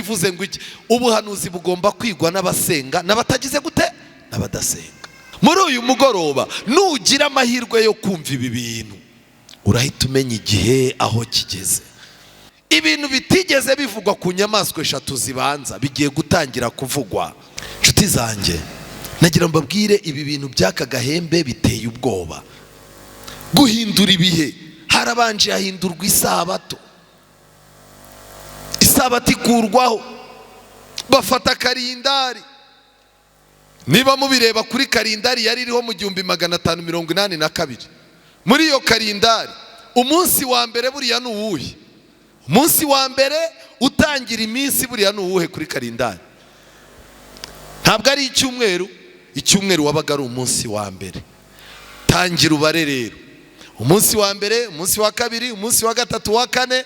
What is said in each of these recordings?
Bivuze ngo iki? Ubuhanuzi bugomba kwigwa n'abasenga n'abatagize gute, n'abadasenga. Muri uyu mugoroba nugira amahirwe yo kumva ibi bintu, urahita umenya igihe aho kigeze. Ibintu bitigeze bivugwa ku nyamaswa eshatu zibanza bigiye gutangira kuvugwa. Inshuti zanjye, nagira mbabwire ibi bintu by'aka gahembe biteye ubwoba. Guhindura ibihe, harabanje hahindurwa isabato, isabato ikurwaho, bafata kalendari. Niba mubireba kuri kalendari yari iriho mu 1582, muri iyo kalendari umunsi wa mbere buriya ni uwuhe? Umunsi wa mbere utangira iminsi buriya ni uwuhe kuri kalendari? Ntabwo ari icyumweru. Icyumweru wabaga ari umunsi wa mbere. Tangira ubare rero, umunsi wa mbere, umunsi wa kabiri, umunsi wa gatatu, wa kane.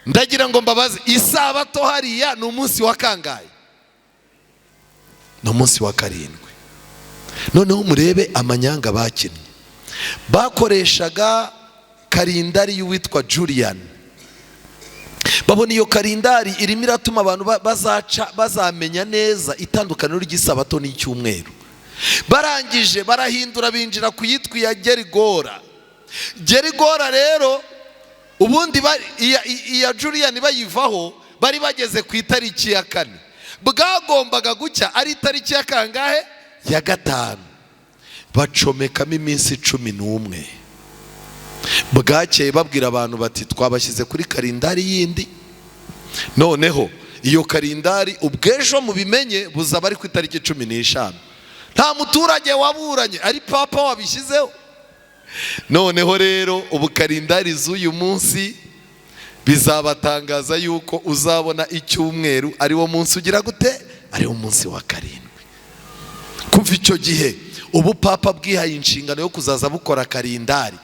Ndagira ngo mbabaze, isabato hariya ni umunsi wa kangahe? Ni umunsi wa karindwi. Noneho murebe amanyanga bakinnye. Bakoreshaga kalendari y'uwitwa Julian. Babona iyo kalendari irimo iratuma abantu bazaca bazamenya neza itandukaniro ry'isabato n'icyumweru. Barangije barahindura, binjira ku yitwa iya Gerigora. Gerigora rero ubundi iya Julian bayivaho bari bageze ku itariki ya 4, bwagombaga gucya ari itariki ya kangahe? Ya 5. Bacomekamo iminsi 11. Bwakeye babwira abantu bati twabashyize kuri kalendari yindi. Noneho iyo kalendari ubw'ejo mubimenye buzaba ari ku itariki 15. Nta muturage waburanye, ari papa wabishyizeho. Noneho rero ubu kalendari z'uyu munsi bizabatangaza yuko uzabona icyumweru ari wo munsi ugira gute? Ari wo munsi wa karindwi. Kuva icyo gihe ubu papa bwihaye inshingano yo kuzaza bukora kalendari.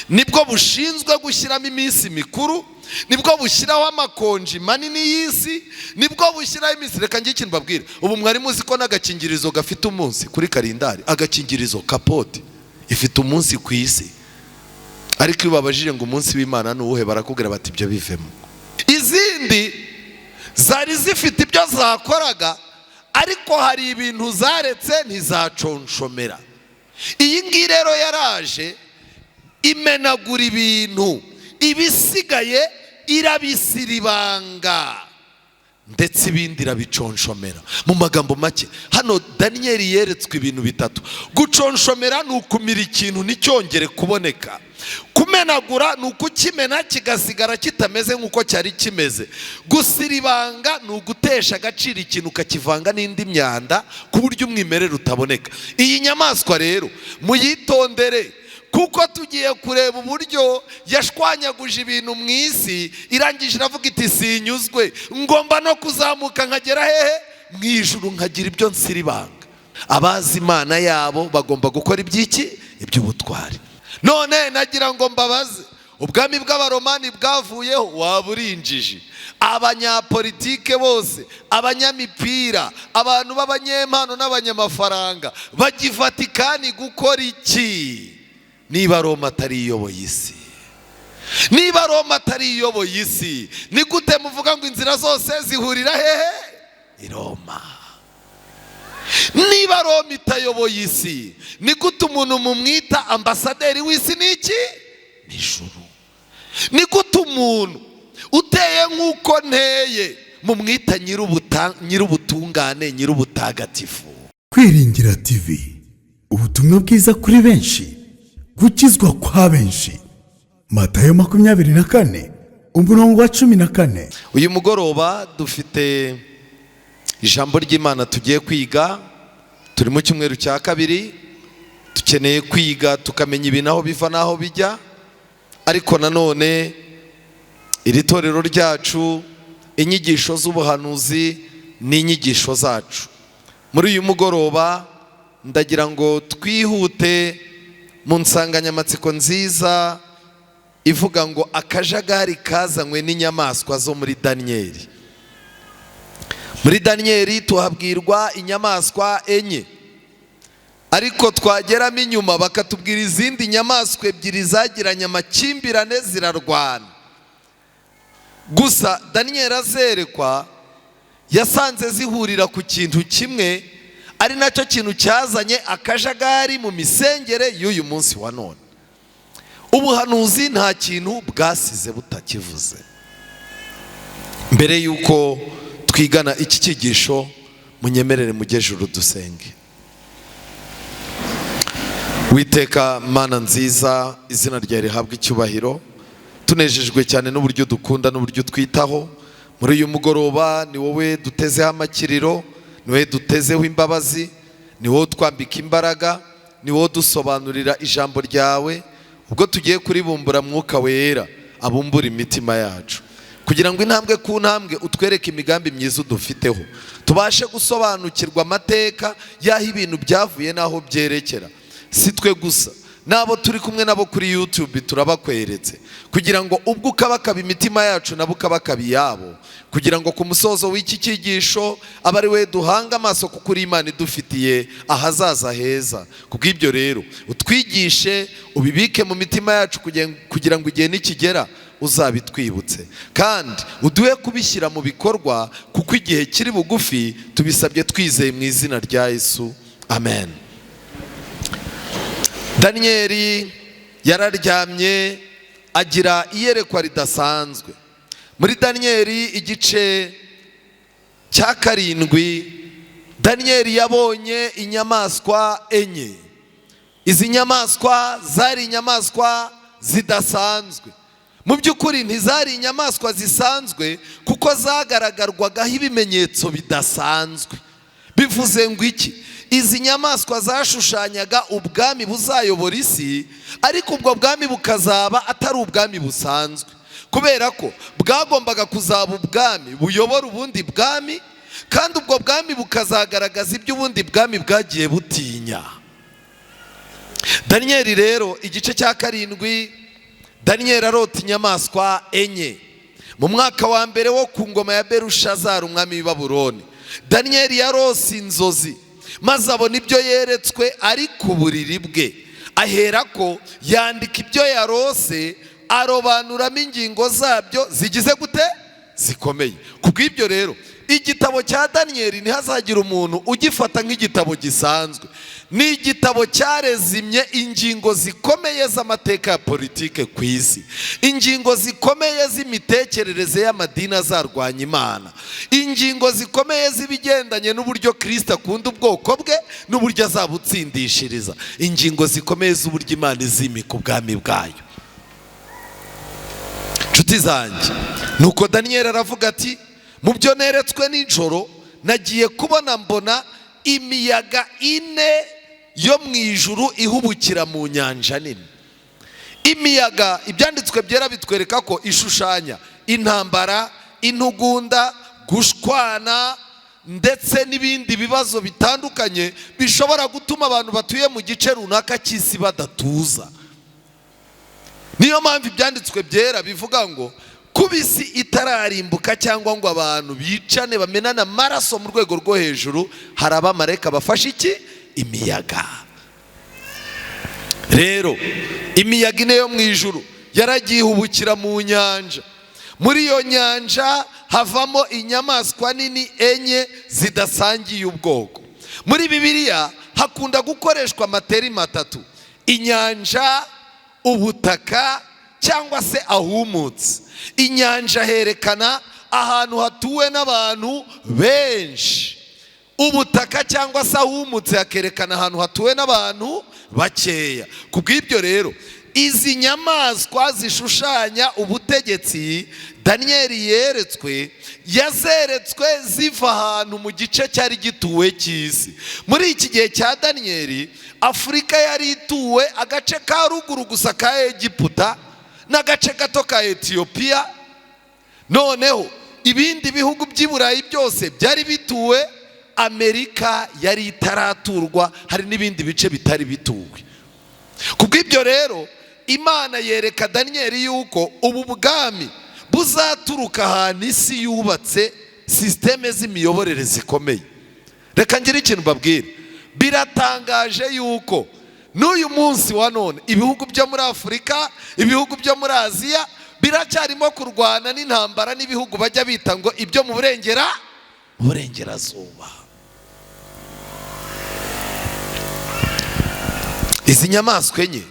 Nibwo bushinzwe gushyiramo iminsi mikuru, nibwo bushyiraho amakonji manini y'isi, nibwo bushyiraho iminsi. Reka ngire ikintu mbabwira. Ubu mwari muzi ko n'agakingirizo gafite umunsi kuri kalendari? Agakingirizo, kapote, ifite umunsi ku isi. Ariko iyo babajije ngo umunsi w'Imana ni uwuhe, barakubwira bati ibyo bivemo. Izindi zari zifite ibyo zakoraga, ariko hari ibintu zaretse ntizaconshomera. Iyi ngiyi rero yaraje imenagura ibintu, ibisigaye irabisiribanga, ndetse ibindi irabiconshomera. Mu magambo make, hano Daniyeli yeretswe ibintu bitatu. Guconshomera ni ukumira ikintu nticyongere kuboneka. Kumenagura ni ukukimena kigasigara kitameze nk'uko cyari kimeze. Gusiribanga ni ugutesha agaciro ikintu ukakivanga n'indi myanda ku buryo umwimerere utaboneka. Iyi nyamaswa rero muyitondere, kuko tugiye kureba uburyo yashwanyaguje ibintu mu isi. Irangije iravuga iti sinyuzwe, ngomba no kuzamuka nkagera hehe? Mu ijuru, nkagira ibyo nsiribanga. Abazi Imana yabo bagomba gukora iby'iki? Iby'ubutwari. None nagira ngo mbabaze, ubwami bw'Abaromani bwavuyeho, waba uri injiji? Abanyapolitike bose, abanyamipira, abantu b'abanyempano n'abanyamafaranga bajya i Vatikani gukora iki niba Roma atari iyoboye isi? Niba Roma atari iyoboye isi, ni gute muvuga ngo inzira zose zihurira hehe? I Roma. Niba Roma itayoboye isi, ni gute umuntu mumwita ambasaderi w'isi n'iki n'ijuru? Ni gute umuntu uteye nk'uko nteye mumwita nyir'ubutungane, nyir'ubutagatifu? Kwiringira TV, ubutumwa bwiza kuri benshi, gukizwa kwa benshi. Matayo 24, umurongo wa 14. Uyu mugoroba dufite ijambo ry'Imana tugiye kwiga. Turi mu cyumweru cya kabiri, dukeneye kwiga tukamenya ibintu aho biva n'aho bijya. Ariko nanone iri torero ryacu, inyigisho z'ubuhanuzi ni inyigisho zacu. Muri uyu mugoroba ndagira ngo twihute mu nsanganyamatsiko nziza ivuga ngo akajagari kazanywe n'inyamaswa zo muri Daniyeli. Muri Daniyeli tuhabwirwa inyamaswa enye, ariko twageramo inyuma bakatubwira izindi nyamaswa ebyiri zagiranye amakimbirane zirarwana. Gusa Daniyeli azerekwa. Yasanze zihurira ku kintu kimwe, ari nacyo kintu cyazanye akajagari mu misengere y'uyu munsi wa none. Ubuhanuzi nta kintu bwasize butakivuze. Mbere y'uko twigana iki cyigisho, munyemerere mujye dusenge. Witeka Mana nziza, izina ryawe rihabwa icyubahiro. Tunejejwe cyane n'uburyo dukunda n'uburyo twitaho. Muri uyu mugoroba ni wowe dutezeho amakiriro, ni wowe dutezeho imbabazi, ni wowe twambika imbaraga, ni wowe dusobanurira ijambo ryawe. Ubwo tugiye kuribumbura, Mwuka Wera abumbura imitima yacu kugira ngo intambwe ku ntambwe utwereke imigambi myiza udufiteho, tubashe gusobanukirwa amateka y'aho ibintu byavuye n'aho byerekera. Si twe gusa, n'abo turi kumwe nabo kuri YouTube turabakweretse, kugira ngo ubwo ukabakaba imitima yacu nabo ukabakaba iyabo, kugira ngo ku musozo w'iki cyigisho abe ari we duhanga amaso, kuko uri Imana idufitiye ahazaza heza. Kubw'ibyo rero utwigishe, ubibike mu mitima yacu kugira ngo igihe nikigera uzabitwibutse, kandi uduhe kubishyira mu bikorwa kuko igihe kiri bugufi. Tubisabye twizeye mu izina rya Yesu, amen. Daniyeli yararyamye agira iyerekwa ridasanzwe. Muri Daniyeli igice cya 7, Daniyeli yabonye inyamaswa enye. Izi nyamaswa zari inyamaswa zidasanzwe. Mu by'ukuri ntizari inyamaswa zisanzwe, kuko zagaragarwagaho ibimenyetso bidasanzwe. Bivuze ngo iki? Izi nyamaswa zashushanyaga ubwami buzayobora isi, ariko ubwo bwami bukazaba atari ubwami busanzwe, kubera ko bwagombaga kuzaba ubwami buyobora ubundi bwami, kandi ubwo bwami bukazagaragaza ibyo ubundi bwami bwagiye butinya. Daniyeli rero igice cya 7, Daniyeli arota inyamaswa enye. Mu mwaka wa mbere wo ku ngoma ya Berushazari umwami w'i Babuloni, Daniyeli yarose inzozi, maze abona ibyo yeretswe ari ku buriri bwe. Aherako yandika ibyo yarose, arobanuramo ingingo zabyo zigize gute? Zikomeye. Kubw'ibyo rero igitabo cya Daniyeli ntihazagira umuntu ugifata nk'igitabo gisanzwe. Ni igitabo cyarezimye ingingo zikomeye z'amateka ya politike ku isi, ingingo zikomeye z'imitekerereze y'amadini azarwanya Imana, ingingo zikomeye z'ibigendanye n'uburyo Kirisito akunda ubwoko bwe n'uburyo azabutsindishiriza, ingingo zikomeye z'uburyo Imana izimika ubwami bwayo. Nshuti zanjye, nuko Daniyeli aravuga ati: mu byo neretswe nijoro nagiye kubona mbona imiyaga ine yo mu ijuru ihubukira mu nyanja nini. Imiyaga, ibyanditswe byera bitwereka ko ishushanya intambara, intugunda, gushwana ndetse n'ibindi bibazo bitandukanye bishobora gutuma abantu batuye mu gice runaka cy'isi badatuza. Niyo mpamvu ibyanditswe byera bivuga ngo kuba isi itararimbuka cyangwa ngo abantu bicane bamenane amaraso mu rwego rwo hejuru, hari abamarayika bafashe iki? Imiyaga. Rero imiyaga ine yo mu ijuru yaragiye ihubukira mu nyanja. Muri iyo nyanja havamo inyamaswa nini enye zidasangiye ubwoko. Muri Bibiliya hakunda gukoreshwa amaterima atatu: inyanja, ubutaka cyangwa se ahumutse. Inyanja herekana ahantu hatuwe n'abantu benshi, ubutaka cyangwa se ahumutse hakerekana ahantu hatuwe n'abantu bakeya. Kubw'ibyo rero izi nyamaswa zishushanya ubutegetsi Daniyeli yeretswe, yazeretswe ziva ahantu mu gice cyari gituwe cy'isi. Muri iki gihe cya Daniyeli, Afurika yari ituwe agace ka ruguru gusa ka Egiputa n'agace gato ka Etiyopiya. Noneho ibindi bihugu by'i Burayi byose byari bituwe, Amerika yari itaraturwa, hari n'ibindi bice bitari bituwe. Kubw'ibyo rero Imana yereka Daniyeli yuko ubu bwami buzaturuka ahantu isi yubatse sisiteme z'imiyoborere zikomeye. Reka ngire ikintu mbabwire. Biratangaje yuko n'uyu munsi wa none ibihugu byo muri Afurika, ibihugu byo muri Aziya biracyarimo kurwana n'intambara n'ibihugu bajya bita ngo ibyo mu burengera Mu burengerazuba. Izi nyamaswa enye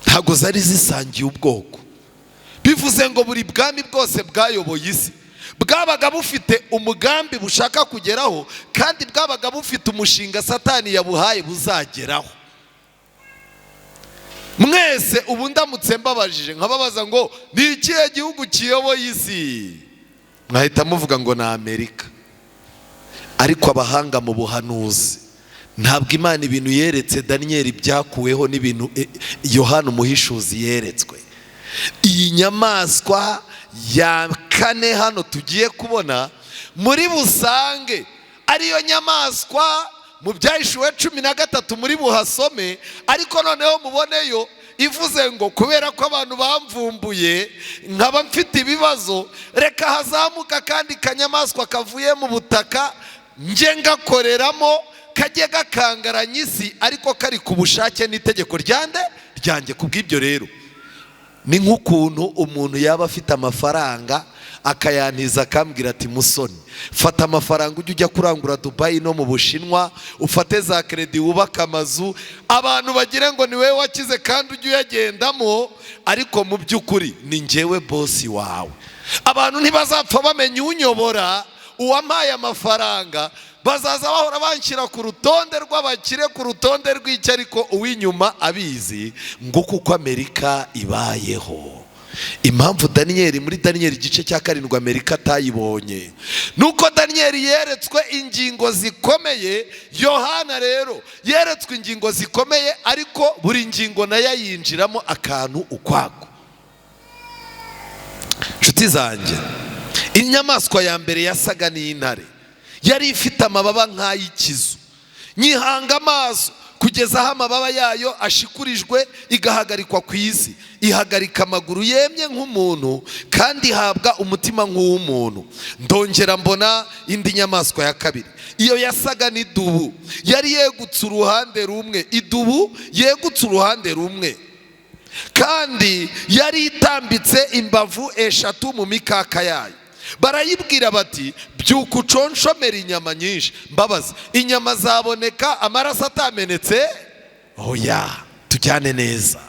ntabwo zari zisangiye ubwoko. Bivuze ngo buri bwami bwose bwayoboye isi bwabaga bufite umugambi bushaka kugeraho, kandi bwabaga bufite umushinga Satani yabuhaye buzageraho. Mwese ubu ndamutse mbabajije nkababaza ngo ni ikihe gihugu kiyoboye isi, mwahita muvuga ngo ni Amerika. Ariko abahanga mu buhanuzi, ntabwo Imana ibintu yeretse Daniyeli byakuweho n'ibintu Yohana umuhishuzi yeretswe. Iyi nyamaswa ya kane hano tugiye kubona muri busange ariyo nyamaswa mu Byahishuwe 13 muri buhasome, ariko noneho muboneyo ivuze ngo kubera ko abantu bamvumbuye nkaba mfite ibibazo, reka hazamuka kandi kanyamaswa kavuye mu butaka nge ngakoreramo, kajye gakangaranya isi, ariko kari ku bushake n'itegeko ryande ryanjye. Kubw'ibyo rero ni nk'ukuntu umuntu yaba afite amafaranga akayantiza akambwira ati musoni, fata amafaranga ujye ujya kurangura Dubai no mu Bushinwa, ufate za kredi wubake amazu, abantu bagire ngo ni wowe wakize kandi ujye uyagendamo, ariko mu by'ukuri ni njyewe bosi wawe. Abantu ntibazapfa bamenya unyobora, uwampaye amafaranga, bazaza bahora banshyira ku rutonde rw'abakire, ku rutonde rw'icyo, ariko uw'inyuma abizi. Ngo kuko Amerika ibayeho. Impamvu Daniyeli muri Daniyeli igice cya 7 Amerika atayibonye, nuko Daniyeli yeretswe ingingo zikomeye. Yohana rero yeretswe ingingo zikomeye, ariko buri ngingo nayo ayinjiramo akantu ukwako. Nshuti zanjye, inyamaswa ya mbere yasaga n'intare, yari ifite amababa nk'ay'ikizu. Nyihanga amaso kugeza aho amababa yayo ashikurijwe igahagarikwa ku isi, ihagarika amaguru yemye nk'umuntu, kandi ihabwa umutima nk'uw'umuntu. Ndongera mbona indi nyamaswa ya kabiri, iyo yasaga n'idubu, yari yegutse uruhande rumwe, idubu yegutse uruhande rumwe, kandi yari itambitse imbavu 3 mu mikaka yayo. Barayibwira bati byuka uconshomera inyama nyinshi. Mbabazi, inyama zaboneka amaraso atamenetse? Oya, tujyane neza.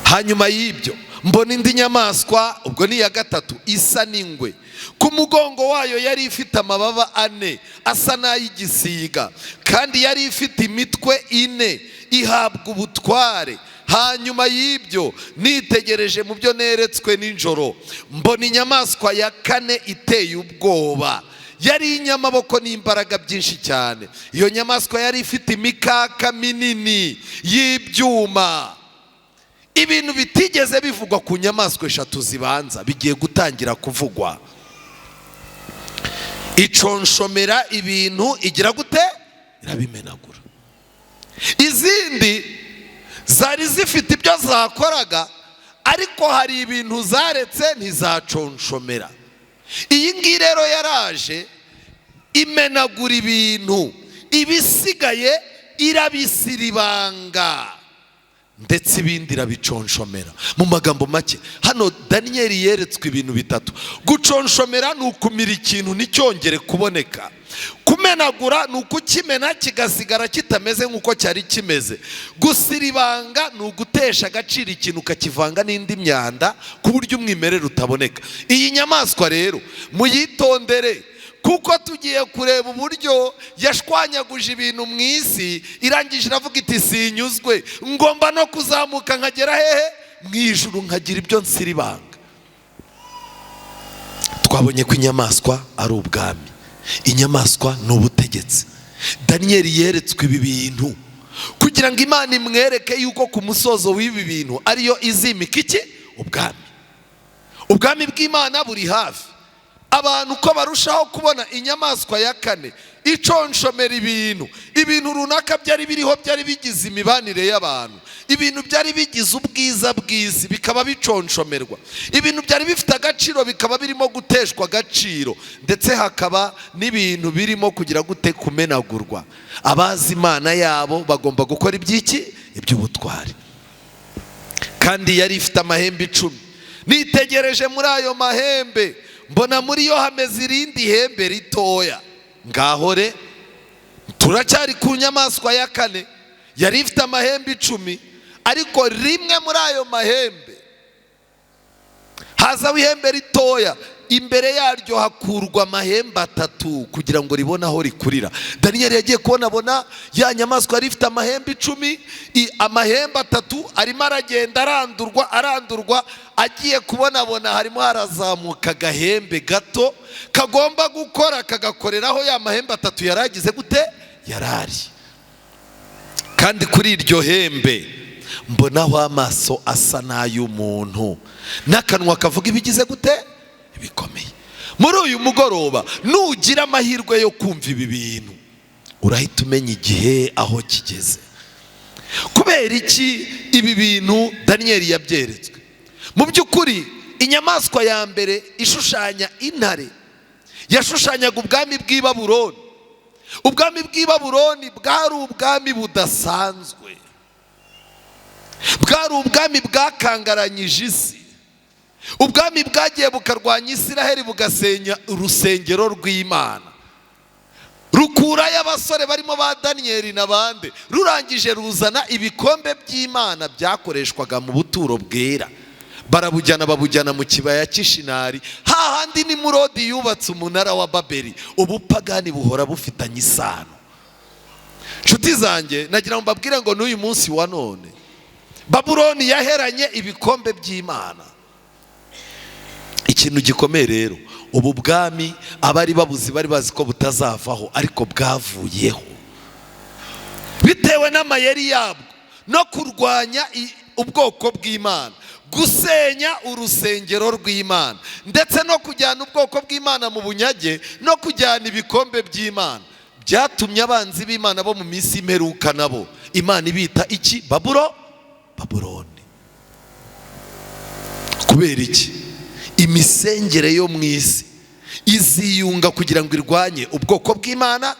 Hanyuma y'ibyo mbona indi nyamaswa, ubwo ni iya gatatu, isa n'ingwe. Ku mugongo wayo yari ifite amababa 4 asa n'ay'igisiga, kandi yari ifite imitwe 4, ihabwa ubutware. Hanyuma y'ibyo nitegereje mu byo neretswe nijoro, mbona inyamaswa ya kane iteye ubwoba, yari inyamaboko n'imbaraga byinshi cyane. Iyo nyamaswa yari ifite imikaka minini y'ibyuma. Ibintu bitigeze bivugwa ku nyamaswa 3 zibanza bigiye gutangira kuvugwa. Iconshomera ibintu igira gute? Irabimenagura. Izindi zari zifite ibyo zakoraga, ariko hari ibintu zaretse ntizaconshomera. Iyi ngiyi rero yaraje imenagura ibintu, ibisigaye irabisiribanga, ndetse ibindi irabiconshomera. Mu magambo make, hano Daniyeli yeretswe ibintu 3. Guconshomera ni ukumira ikintu nticyongere kuboneka. Kumenagura ni ukukimena kigasigara kitameze nk'uko cyari kimeze. Gusiribanga ni ugutesha agaciro ikintu ukakivanga n'indi myanda ku buryo umwimerere utaboneka. Iyi nyamaswa rero muyitondere, kuko tugiye kureba uburyo yashwanyaguje ibintu mu isi, irangije iravuga iti sinyuzwe, ngomba no kuzamuka nkagera hehe? Mu ijuru, nkagira ibyo nsiribanga. Twabonye ko inyamaswa ari ubwami, inyamaswa ni ubutegetsi. Daniyeli yeretswe ibi bintu kugira ngo Imana imwereke yuko ku musozo w'ibi bintu ariyo izimika iki? Ubwami. Ubwami bw'Imana buri hafi. Abantu uko barushaho kubona inyamaswa ya kane iconshomera ibintu, ibintu runaka byari biriho, byari bigize imibanire y'abantu, ibintu byari bigize ubwiza bw'isi bikaba biconcomerwa, ibintu byari bifite agaciro bikaba birimo guteshwa agaciro, ndetse hakaba n'ibintu birimo kugira gute? Kumenagurwa. Abazi Imana yabo bagomba gukora iby'iki? Iby'ubutwari. Kandi yari ifite amahembe 10. Nitegereje muri ayo mahembe Mbona muri yo hameze irindi hembe ritoya. Ngaho re, turacyari ku nyamaswa ya kane yari ifite amahembe 10, ariko rimwe muri ayo mahembe hazaho ihembe ritoya, imbere yaryo hakurwa amahembe 3 kugira ngo ribone aho rikurira. Daniyeli yagiye kubonabona ya nyamaswa yari ifite amahembe 10, amahembe 3 arimo aragenda arandurwa arandurwa, agiye kubonabona harimo harazamuka agahembe gato kagomba gukora kagakoreraho ya mahembe 3 yaragize gute yarari. Kandi kuri iryo hembe mbonaho amaso asa n'ay'umuntu n'akanwa kavuga ibigize gute bikomeye. Muri uyu mugoroba nugira amahirwe yo kumva ibi bintu urahita umenya igihe aho kigeze. Kubera iki ibi bintu Daniyeli yabyeretswe? Mu by'ukuri inyamaswa ya mbere ishushanya intare yashushanyaga ubwami bw'i Babuloni. Ubwami bw'i Babuloni bwari ubwami budasanzwe, bwari ubwami bwakangaranyije isi, ubwami bwagiye bukarwanya Isiraheli bugasenya urusengero rw'Imana, rukurayo abasore barimo ba Daniyeli n'abandi, rurangije ruzana ibikombe by'Imana byakoreshwaga mu buturo bwera, barabujyana babujyana mu kibaya cy'Ishinari, hahandi ni Nimurodi yubatse umunara wa Babeli. Ubupagani buhora bufitanye isano. Nshuti zanjye, nagira ngo mbabwire ngo n'uyu munsi wa none Babuloni yaheranye ibikombe by'Imana. Ikintu gikomeye rero, ubu bwami abari babuzi bari bazi ko butazavaho, ariko bwavuyeho bitewe n'amayeri yabwo no kurwanya ubwoko bw'Imana, gusenya urusengero rw'Imana, ndetse no kujyana ubwoko bw'Imana mu bunyage no kujyana ibikombe by'Imana. Byatumye abanzi b'Imana bo mu minsi imperuka nabo Imana ibita iki? Babuloni. Kubera iki? Imisengere yo mu isi iziyunga kugira ngo irwanye ubwoko bw'Imana,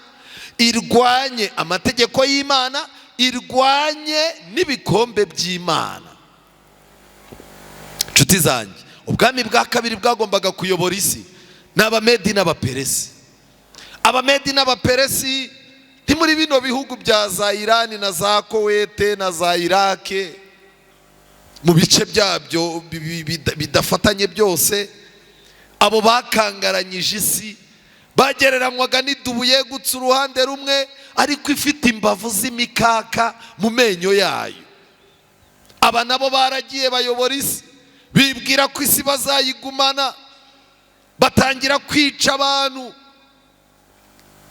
irwanye amategeko y'Imana, irwanye n'ibikombe by'Imana. Nshuti zanjye, ubwami bwa kabiri bwagombaga kuyobora isi ni Abamedi n'Abaperesi. Abamedi n'Abaperesi nti muri bino bihugu bya za Irani na za Kowete na za Irake, mu bice byabyo bidafatanye byose, abo bakangaranyije isi bagereranywaga n'idubu yegutse uruhande rumwe ariko ifite imbavu z'imikaka mu menyo yayo. Aba nabo baragiye bayobora isi, bibwira ko isi bazayigumana, batangira kwica abantu.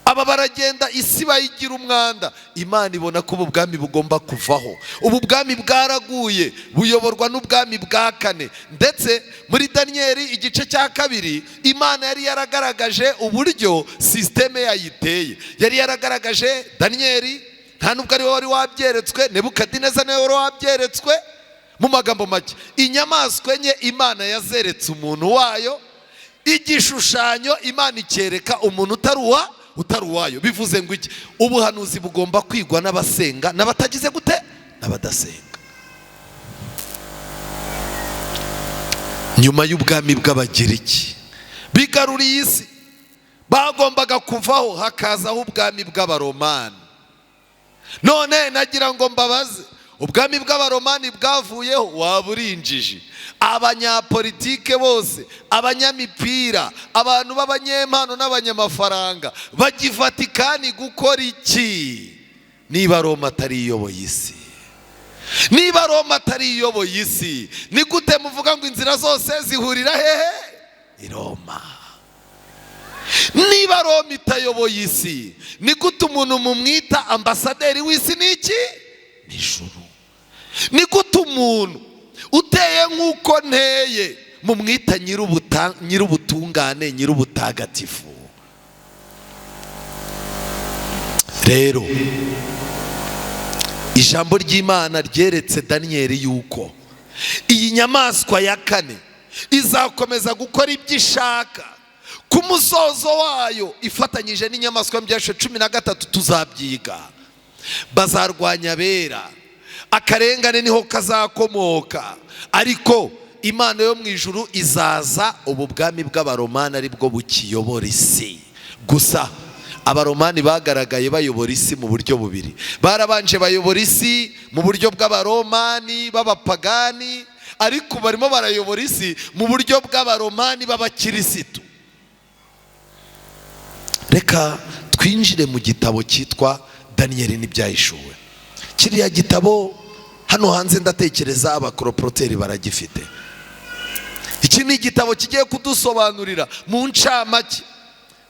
Aba baragenda isi bayigira umwanda. Imana ibona ko ubu bwami bugomba kuvaho. Ubu bwami bwaraguye buyoborwa n'ubwami bwa kane. Ndetse muri Daniyeli igice cya 2 Imana yari yaragaragaje uburyo systeme yayiteye. Yari yaragaragaje Daniyeli, nta nubwo ari we wari wabyeretswe, Nebukadineza niwe wari wabyeretswe. Mu magambo make, inyamaswa enye Imana yazeretse umuntu wayo, igishushanyo Imana ikereka umuntu utari uwayo. Bivuze ngo iki? Ubuhanuzi bugomba kwigwa n'abasenga n'abatagize gute n'abadasenga. Nyuma y'ubwami bw'Abagiriki bigaruriye isi, bagombaga kuvaho hakazaho ubwami bw'Abaromani. None nagira ngo mbabaze, ubwami bw'Abaromani bwavuyeho waba urinjije? Abanyapolitike bose, abanyamipira, abantu b'abanyempano n'abanyamafaranga bajya i Vatikani gukora iki niba Roma atari iyoboye isi? Niba Roma atari iyoboye isi, ni gute muvuga ngo inzira zose zihurira hehe? I Roma. Niba Roma itayoboye isi, ni gute umuntu mumwita ambasaderi w'isi n'iki? N'ijuru. Ni gute umuntu uteye nk'uko nteye mumwita nyir'ubutungane, nyir'ubutagatifu? Rero ijambo ry'Imana ryeretse Daniyeli yuko iyi nyamaswa ya kane izakomeza gukora ibyo ishaka ku musozo wayo ifatanyije n'inyamaswa y'Ibyahishwe 13 tuzabyiga. Bazarwanya abera, akarengane niho kazakomoka, ariko Imana yo mu ijuru izaza, ubu bwami bw'Abaromani ari bwo bukiyobora isi. Gusa Abaromani bagaragaye bayobora isi mu buryo bubiri. Barabanje bayobora isi mu buryo bw'Abaromani b'abapagani, ariko barimo barayobora isi mu buryo bw'Abaromani b'abakirisitu. Reka twinjire mu gitabo cyitwa Daniyeli n'Ibyahishuwe. Kiriya gitabo hano hanze ndatekereza abakoroporoteri baragifite. Iki ni igitabo kigiye kudusobanurira mu ncamake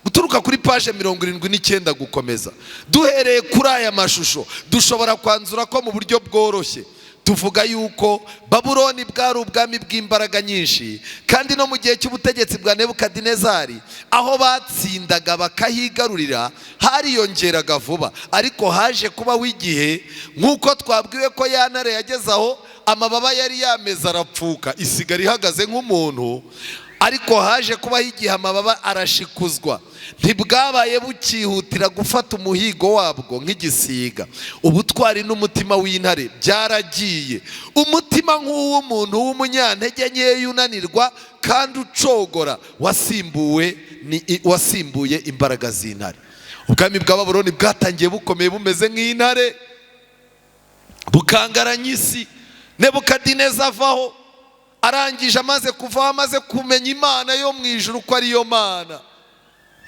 guturuka kuri paje 79 gukomeza. Duhereye kuri aya mashusho dushobora kwanzura ko mu buryo bworoshye tuvuga yuko Babuloni bwari ubwami bw'imbaraga nyinshi, kandi no mu gihe cy'ubutegetsi bwa Nebukadinezari aho batsindaga bakahigarurira hariyongeraga vuba. Ariko haje kubaho igihe, nk'uko twabwiwe ko ya ntare yageze aho amababa yari yameze arapfuka, isigara ihagaze nk'umuntu. Ariko haje kubaho igihe amababa arashikuzwa, ntibwabaye bukihutira gufata umuhigo wabwo nk'igisiga. Ubutwari n'umutima w'intare byaragiye, umutima nk'uw'umuntu w'umunyantege nkeya unanirwa kandi ucogora wasimbuye imbaraga z'intare. Ubwami bwa Babuloni bwatangiye bukomeye bumeze nk'intare, bukangaranya isi. Nebukadineza avaho, arangije amaze kuvaho, amaze kumenya Imana yo mu ijuru ko ariyo Mana.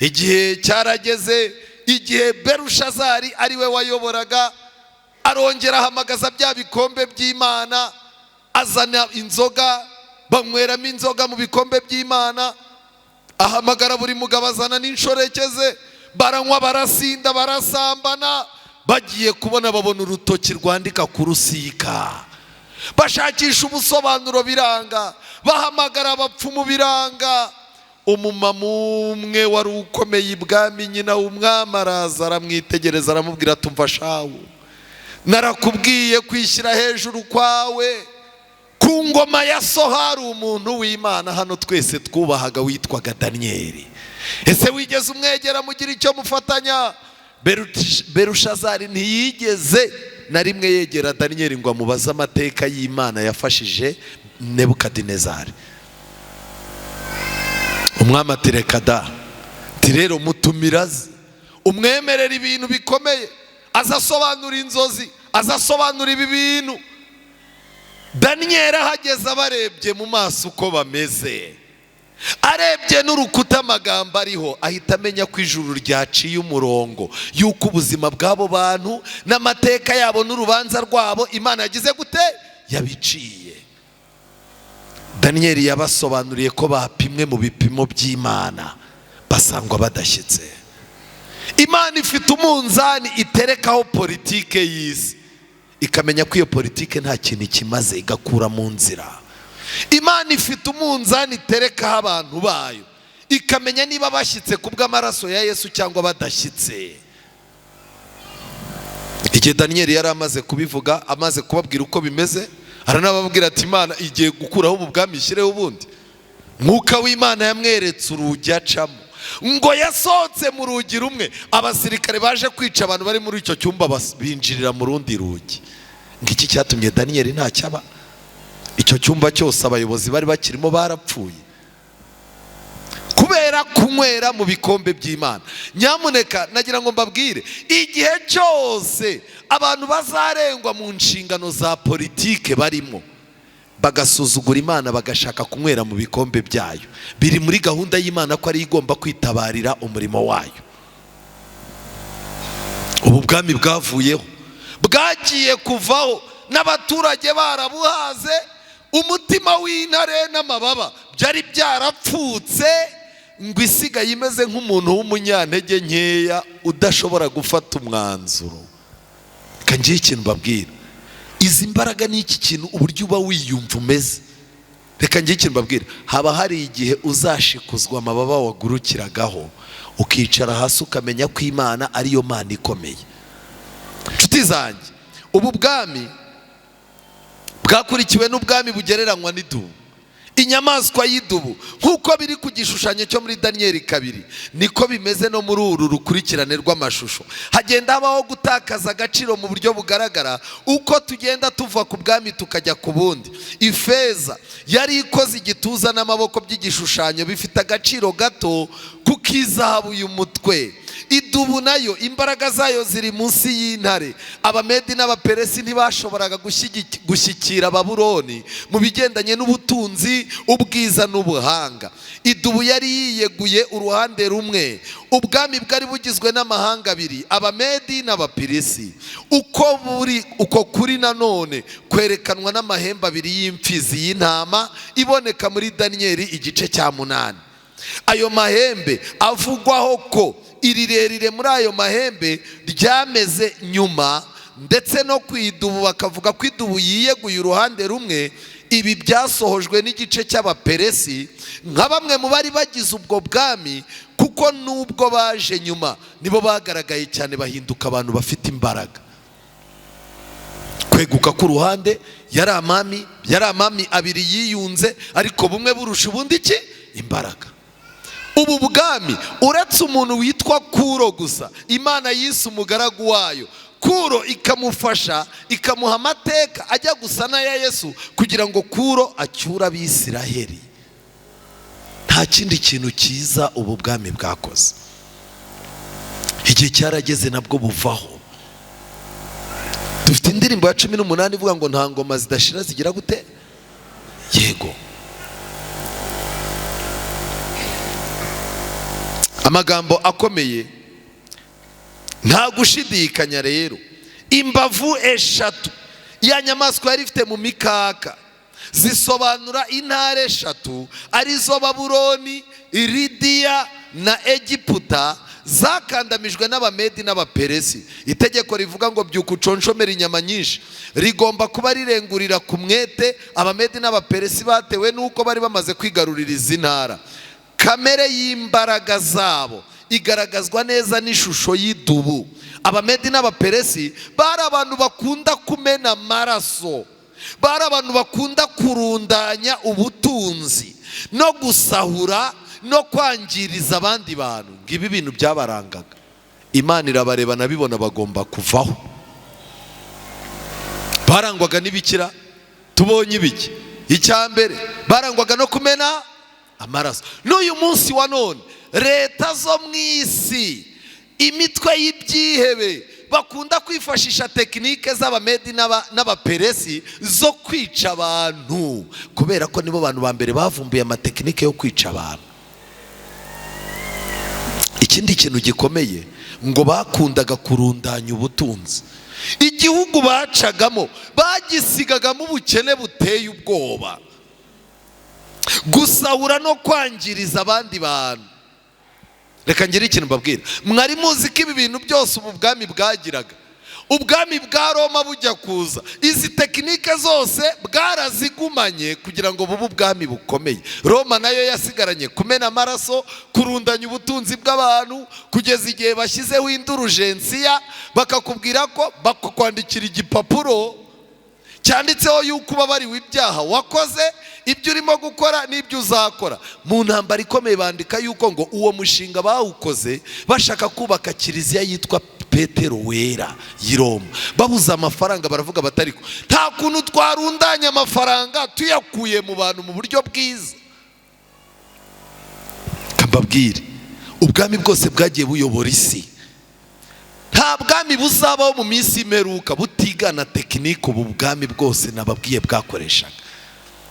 Igihe cyarageze, igihe Berushazari ariwe wayoboraga, arongera ahamagaza bya bikombe by'Imana, azana inzoga, banyweramo inzoga mu bikombe by'Imana. Ahamagara buri mugabo, azana n'inshoreke ze, baranywa, barasinda, barasambana. Bagiye kubona babona urutoki rwandika ku rusika, bashakisha ubusobanuro biranga, bahamagara abapfumu biranga. Umumama umwe wari ukomeye ibwami, nyina w'umwami, araza aramwitegereza, aramubwira ati: "Umva shawu, narakubwiye kwishyira hejuru kwawe. Ku ngoma ya so hari umuntu w'Imana hano twese twubahaga witwaga Daniyeli. Ese wigeze umwegera mugira icyo mufatanya?" Berushazari ntiyigeze na rimwe yegera Daniyeli ngo amubaze amateka y'Imana yafashije Nebukadinezari. Umwami ati: "Reka da." Ati: "Rero mutumira aze, umwemerera ibintu bikomeye, aza asobanura inzozi, aza asobanura ibi bintu." Daniyeli ahageze, abarebye mu maso uko bameze, arebye n'urukuta amagambo ariho, ahita amenya ko ijuru ryaciye umurongo y'uko ubuzima bw'abo bantu n'amateka yabo n'urubanza rwabo Imana yagize gute? Yabiciye. Daniyeli yabasobanuriye ko bapimwe mu bipimo by'Imana, basangwa badashyitse. Imana ifite umunzani iterekaho politike y'isi, ikamenya ko iyo politike nta kintu ikimaze, igakura mu nzira. Imana ifite umunzani iterekaho abantu bayo, ikamenya niba bashyitse ku bw'amaraso ya Yesu cyangwa badashyitse. Igihe Daniyeli yari amaze kubivuga, amaze kubabwira uko bimeze, aranababwira ati: "Imana igiye gukuraho ubu bwami ishyireho ubundi." Mwuka w'Imana yamweretse urugi acamo, ngo yasohotse mu rugi rumwe, abasirikare baje kwica abantu bari muri icyo cyumba binjirira mu rundi rugi. Ngo iki cyatumye Daniyeli ntacyaba. Icyo cyumba cyose abayobozi bari bakirimo barapfuye kubera kunywera mu bikombe by'Imana. Nyamuneka nagira ngo mbabwire, igihe cyose abantu bazarengwa mu nshingano za politike barimo, bagasuzugura Imana, bagashaka kunywera mu bikombe byayo, biri muri gahunda y'Imana ko ariyo igomba kwitabarira umurimo wayo. Ubu bwami bwavuyeho, bwagiye kuvaho n'abaturage barabuhaze. Umutima w'intare n'amababa byari byarapfutse, ngo isigaye imeze nk'umuntu w'umunyantege nkeya udashobora gufata umwanzuro. Reka ngire ikintu mbabwira: izi mbaraga ni iki kintu, uburyo uba wiyumva umeze. Reka ngire ikintu mbabwira: haba hari igihe uzashikuzwa amababa wagurukiragaho, ukicara hasi, ukamenya ko Imana ariyo Mana ikomeye. Inshuti zanjye, ubu bwami bwakurikiwe n'ubwami bugereranywa n'idubu. Inyamaswa y'idubu nk'uko biri ku gishushanyo cyo muri Daniyeli 2, niko bimeze no muri uru rukurikirane rw'amashusho. Hagenda habaho gutakaza agaciro mu buryo bugaragara uko tugenda tuva ku bwami tukajya ku bundi. Ifeza yari ikoze igituza n'amaboko by'igishushanyo bifite agaciro gato kuko izahabu y'umutwe. Idubu nayo imbaraga zayo ziri munsi y'intare. Abamedi n'Abaperesi ntibashoboraga gushyikira Babuloni mu bigendanye n'ubutunzi, ubwiza n'ubuhanga. Idubu yari yiyeguye uruhande rumwe. Ubwami bwari bugizwe n'amahanga abiri, Abamedi n'Abapirisi. Uko buri uko kuri nanone kwerekanwa n'amahembe abiri y'imfizi y'intama iboneka muri Daniyeli igice cya 8. Ayo mahembe avugwaho ko irirerire muri ayo mahembe ryameze nyuma, ndetse no ku idubu bakavuga ko idubu yiyeguye uruhande rumwe. Ibi byasohojwe n'igice cy'Abaperesi nka bamwe mu bari bagize ubwo bwami, kuko nubwo baje nyuma nibo bagaragaye cyane, bahinduka abantu bafite imbaraga. Kweguka ku ruhande yari amami abiri yiyunze, ariko bumwe burusha ubundi iki imbaraga. Ubu bwami uretse umuntu witwa Kuro gusa, Imana yise umugaragu wayo Kuro, ikamufasha ikamuha amateka ajya gusa n'aya Yesu kugira ngo Kuro acyure Abisiraheli. Nta kindi kintu cyiza ubu bwami bwakoze. Igihe cyarageze nabwo buvaho. Dufite indirimbo ya 18 ivuga ngo nta ngoma zidashira zigira gute? Yego. Amagambo akomeye, nta gushidikanya rero. Imbavu 3 ya nyamaswa yari ifite mu mikaka zisobanura intare 3, arizo Babuloni, Lidiya na Egiputa, zakandamijwe n'Abamedi n'Abaperesi. Itegeko rivuga ngo byuka uconshomera inyama nyinshi rigomba kuba rirengurira ku mwete Abamedi n'Abaperesi batewe n'uko bari bamaze kwigarurira izi ntara. Kamere y'imbaraga zabo igaragazwa neza n'ishusho y'idubu. Abamedi n'Abaperesi bari abantu bakunda kumena amaraso, bari abantu bakunda kurundanya ubutunzi no gusahura no kwangiriza abandi bantu. Ngibi ibintu byabarangaga. Imana irabareba nabibona bagomba kuvaho. Barangwaga n'ibikira, tubonye ibiki. Icya mbere barangwaga no kumena amaraso. N'uyu munsi wa none leta zo mu isi, imitwe y'ibyihebe bakunda kwifashisha tekinike z'Abamedi n'Abaperesi zo kwica abantu, kubera ko nibo bantu ba mbere bavumbuye amatekinike yo kwica abantu. Ikindi kintu gikomeye, ngo bakundaga kurundanya ubutunzi. Igihugu bacagamo bagisigagamo ubukene buteye ubwoba, gusahura no kwangiriza abandi bantu. Reka ngire ikintu mbabwira. Mwari muzi ko ibi bintu byose ubu bwami bwagiraga? Ubwami bwa Roma bujya kuza, izi tekinike zose bwarazigumanye kugira ngo bube ubwami bukomeye. Roma nayo yasigaranye kumena amaraso, kurundanya ubutunzi bw'abantu, kugeza igihe bashyizeho indurugensiya, bakakubwira ko bakakwandikira igipapuro cyanditseho yuko ubabariwe ibyaha wakoze, ibyo urimo gukora n'ibyo uzakora. Mu ntambara ikomeye bandika yuko ngo uwo mushinga bawukoze bashaka kubaka kiliziya yitwa Petero Wera y'i Roma. Babuze amafaranga, baravuga batariko nta kuntu twarundanya amafaranga tuyakuye mu bantu mu buryo bwiza. Mbabwire, ubwami bwose bwagiye buyobora isi. Nta bwami buzabaho mu minsi imperuka butigana tekinike ubu bwami bwose nababwiye bwakoreshaga.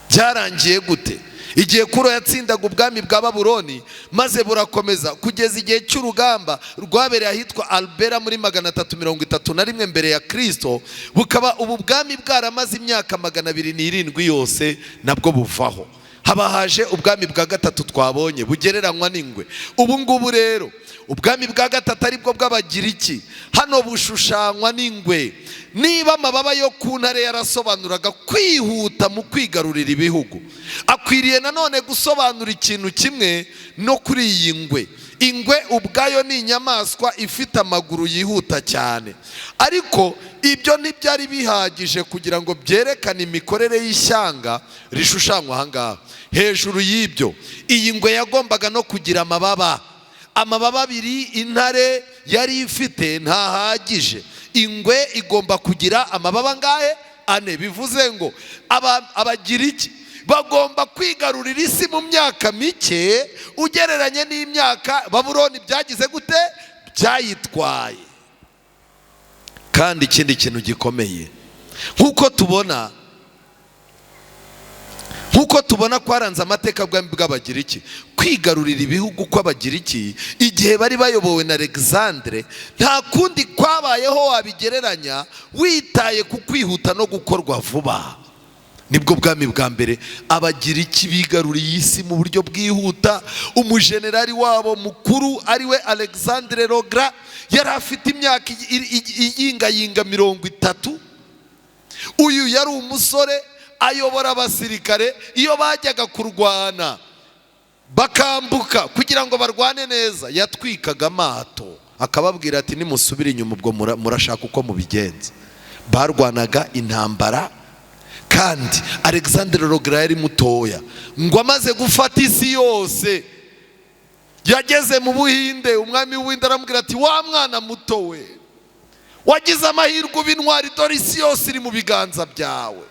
Byarangiye gute? Igihe Kuro yatsindaga ubwami bwa Babuloni, maze burakomeza kugeza igihe cy'urugamba rwabereye ahitwa Albera muri 331 mbere ya Kristo, bukaba ubu bwami bwaramaze imyaka 207 yose, nabwo buvaho. Haba haje ubwami bwa gatatu twabonye bugereranywa n'ingwe. Ubu ngubu rero ubwami bwa gatatu aribwo bw'Abagiriki, hano bushushanywa n'ingwe. Niba amababa yo ku ntare yarasobanuraga kwihuta mu kwigarurira ibihugu, akwiriye nanone gusobanura ikintu kimwe no kuri iyi ngwe. Ingwe ubwayo ni inyamaswa ifite amaguru yihuta cyane, ariko ibyo ntibyari bihagije kugira ngo byerekane imikorere y'ishyanga rishushanywa aha ngaha. Hejuru y'ibyo, iyi ngwe yagombaga no kugira amababa. Amababa abiri intare yari ifite ntahagije. Ingwe igomba kugira amababa angahe? Ane. Bivuze ngo Abagiriki bagomba kwigarurira isi mu myaka mike ugereranye n'imyaka Babuloni byagize gute? Byayitwaye. Kandi ikindi kintu gikomeye, nk'uko tubona kwaranze amateka bwami bw'Abagiriki, kwigarurira ibihugu kw'Abagiriki igihe bari bayobowe na Alexandre, nta kundi kwabayeho wabigereranya witaye ku kwihuta no gukorwa vuba. Nibwo bwami bwa mbere Abagiriki bigaruriye isi mu buryo bwihuta. Umujenerali wabo mukuru, ariwe Alexandre le Grand, yari afite imyaka iyingayinga 30. Uyu yari umusore ayobora abasirikare. Iyo bajyaga kurwana bakambuka kugira ngo barwane neza, yatwikaga amato, akababwira ati: "Nimusubire inyuma, ubwo murashaka uko mubigenza." Barwanaga intambara, kandi Alexandre le Grand yari mutoya. Ngo amaze gufata isi yose, yageze mu Buhinde. Umwami w'Ubuhinde aramubwira ati: "Wa mwana muto we, wagize amahirwe uba intwari, dore isi yose iri mu biganza byawe.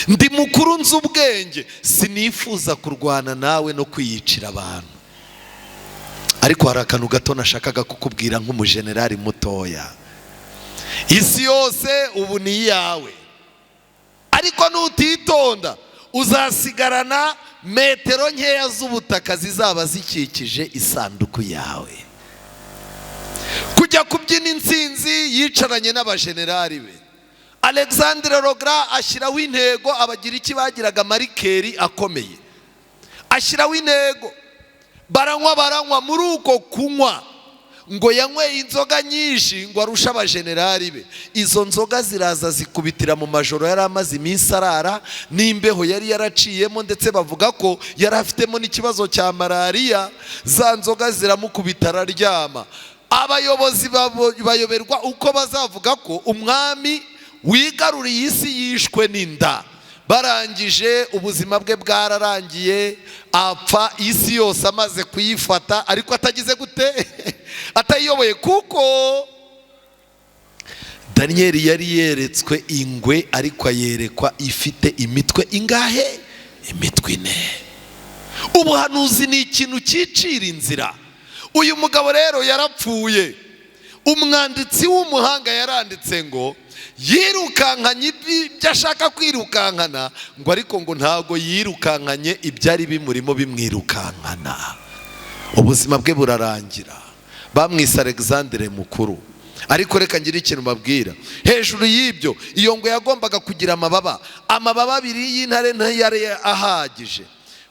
Ndi mukuru, nzi ubwenge, sinifuza kurwana nawe no kwiyicira abantu, ariko hari akantu gato nashakaga kukubwira nk'umujenerali mutoya. Isi yose ubu ni iyawe, ariko nutitonda uzasigarana metero nkeya z'ubutaka zizaba zikikije isanduku yawe." Kujya kubyina intsinzi, yicaranye n'abajenerali be. Alexandre le Grand ashyiraho intego. Abagiriki bagiraga marker akomeye. Ashyiraho intego, baranywa, baranywa. Muri uko kunywa, ngo yanyweye inzoga nyinshi ngo arushe abajenerali be. Izo nzoga ziraza zikubitira mu majoro yari amaze iminsi arara n'imbeho yari yaraciyemo, ndetse bavuga ko yari afitemo n'ikibazo cya malariya. Za nzoga ziramukubita, araryama. Abayobozi bayoberwa uko bazavuga ko umwami wigaruriye isi yishwe n'inda. Barangije, ubuzima bwe bwararangiye, apfa isi yose amaze kuyifata, ariko atagize gute? Atayiyoboye. Kuko Daniyeli yari yeretswe ingwe, ariko ayerekwa ifite imitwe ingahe? Imitwe ine. Ubuhanuzi ni ikintu cyicira inzira. Uyu mugabo rero yarapfuye. Umwanditsi w'umuhanga yaranditse ngo yirukankanye ibyo ashaka kwirukankana, ngo ariko ngo ntabwo yirukankanye ibyari bimurimo bimwirukankana. Ubuzima bwe burarangira, bamwise Alexandre Mukuru. Ariko reka ngire ikintu mbabwira. Hejuru y'ibyo, iyo ngo yagombaga kugira amababa. Amababa abiri y'intare ntiyari ahagije.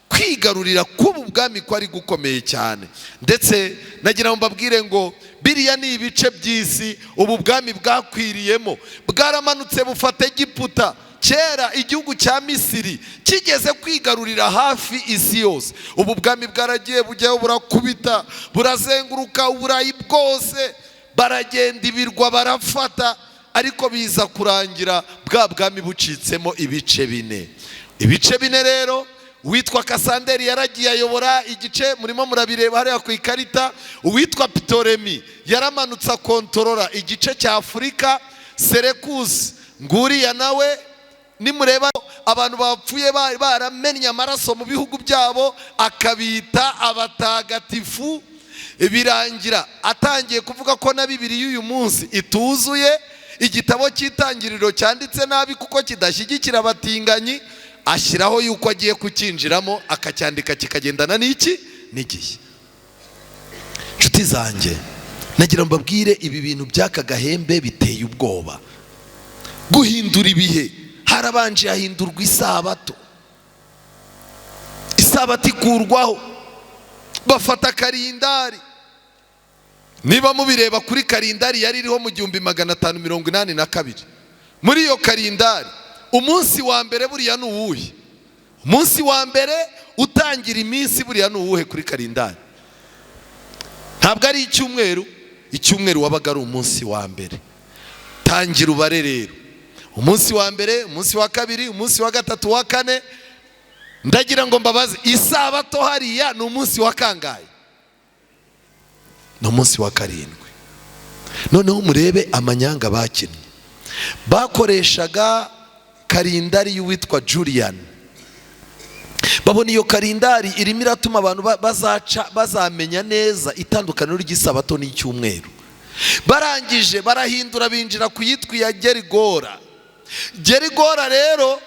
Kwigarurira k'ubu bwami kwari gukomeye cyane. Ndetse nagira ngo mbabwire ngo biriya ni ibice by'isi ubu bwami bwakwiriyemo. Bwaramanutse bufata Egiputa. Kera igihugu cya Misiri kigeze kwigarurira hafi isi yose. Ubu bwami bwaragiye bujyaho, burakubita, burazenguruka Uburayi bwose, baragenda ibirwa barafata, ariko biza kurangira bwa bwami bucitsemo ibice bine. Ibice bine rero, uwitwa Kasanderi yaragiye ayobora igice murimo murabireba hariya ku ikarita. Uwitwa Pitoremi yaramanutse akontorora igice cya Afurika. Serekusi nguriya nawe, nimureba abantu bapfuye baramennye amaraso mu bihugu byabo, akabita abatagatifu. Birangira atangiye kuvuga ko na Bibiri y'uyu munsi ituzuye, igitabo cy'Itangiriro cyanditse nabi kuko kidashyigikira abatinganyi. Ashyiraho yuko agiye kucyinjiramo, akacyandika kikagendana n'iki? N'igihe. Inshuti zanjye, nagira ngo mbabwire ibi bintu by'aka gahembe biteye ubwoba. Guhindura ibihe, harabanje hahindurwa isabato, isabato ikurwaho, bafata karindari. Niba mubireba kuri karindari yari iriho mu 1582, muri iyo karindari umunsi wa mbere buriya ni uwuhe? Umunsi wa mbere utangira iminsi buriya ni uwuhe kuri karindari? Ntabwo ari icyumweru. Icyumweru wabaga ari umunsi wa mbere. Tangira ubare rero: umunsi wa mbere, umunsi wa kabiri, umunsi wa gatatu, wa kane. Ndagira ngo mbabaze, isabato hariya ni umunsi wa kangahe? Ni umunsi wa karindwi. Noneho murebe amanyanga bakinnye. Bakoreshaga kalendari y'uwitwa Julian. Babona iyo kalendari irimo iratuma abantu bazaca bazamenya neza itandukaniro ry'isabato n'icyumweru. Barangije barahindura binjira ku yitwa iya Gerigora. Gerigora rero